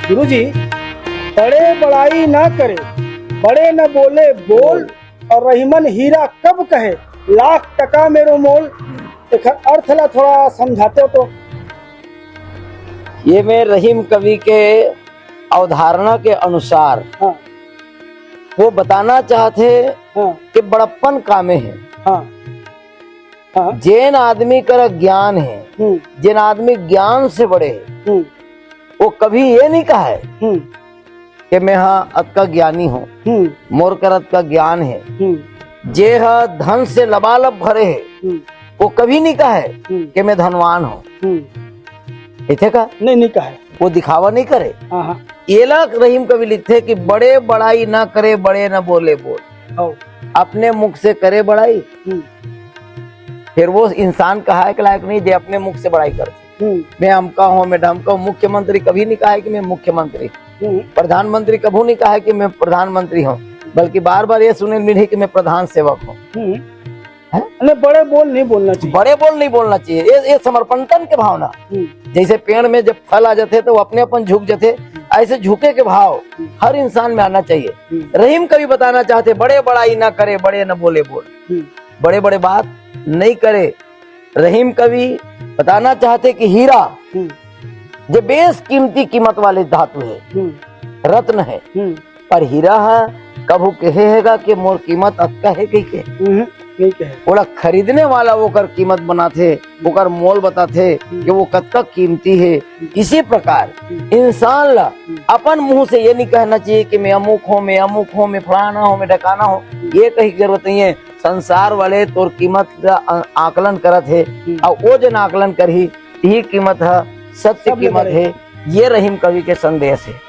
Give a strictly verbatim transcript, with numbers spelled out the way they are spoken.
गुरुजी, बड़े बड़ाई ना करे, बड़े न बोले बोल, और रहीमन हीरा कब कहे, लाख टका मेरो मोल। एकर अर्थ ला थोड़ा समझाते हो तो। ये में रहीम कवि के अवधारणा के अनुसार हाँ। वो बताना चाहथे हाँ। कि बड़प्पन कामे हे। हाँ। हाँ। जेन आदमी कर ज्ञान हे, हम्म। जेन आदमी ज्ञान से बड़े हे, हम्म। वो कभी ये नहीं कहा है हम्म। कि मैं हा अतका ज्ञानी हूँ, हम्म। मोर कर अतका ज्ञान है। हम्म। जे हा धन से लबालब भरे है, हम्म। वो कभी नहीं कहा है हम्म। कि मैं धनवान हूँ। हम्म। इथे का? नहीं, नहीं कहा है। वो दिखावा नहीं करे। हाँ, हाँ। एला रहीम कवि लिखथे कि बड़े बड़ाई ना करे, बड़े ना बोले बोल। हौ। अपने मुख से करे बड़ाई, हम्म। फिर वो इंसान कहाए के लायक नहीं, जे अपने मुख से बड़ाई करथे। हम्म। मैं अमका हूँ, मैं ढमका हूँ। मुख्यमंत्री कभी नहीं कहा है कि मैं मुख्यमंत्री। हम्म। प्रधानमंत्री कभू नहीं कहा है कि मैं प्रधानमंत्री हूँ, बल्कि बार बार ये सुने मिले कि मैं प्रधान सेवक हूँ। हम्म। हैं? नहीं, बड़े बोल नहीं बोलना चाहिए। बड़े बोल नहीं बोलना चाहिए। ये, ये समर्पणतन के भावना। हम्म। जैसे पेड़ में जब फल आ जाते तो वो अपने अपन झुक जाते, ऐसे झुके के भाव हम्म। हर इंसान में आना चाहिए। हम्म। रहीम कवि बताना चाहथे, बड़े बड़ाई ना करे, बड़े न बोले बोल। हम्म। बड़े बड़े बात नहीं करे। रहीम कवि बताना चाहथे कि हीरा हम्म। जे बेस कीमती कीमत वाले धातु है, हम्म। रत्न है, हम्म। पर हीरा ह कभू कहे हेगा कि मोर कीमत अतका है कहिके? हम्म, नहीं कहे। ओला खरीदने वाला ओकर कीमत बनाथे, ओकर मोल बताथे हम्म। कि वो कतका कीमती है। हम्म। इसी प्रकार हम्म। इंसान ला हम्म। अपन मुंह से ये नहीं कहना चाहिए कि मैं अमुक हूँ, मैं अमुक हूँ, मैं फलाना हूँ, मैं ढकाना हूँ, ये कही के जरूरत नहीं है। संसार वाले तोर कीमत का आ-, आकलन करत हे, हम्म। अउ वो जन आकलन करही, यही कीमत ह सत्य सब कीमत बड़े। हे। ये रहीम कवि के संदेश हे।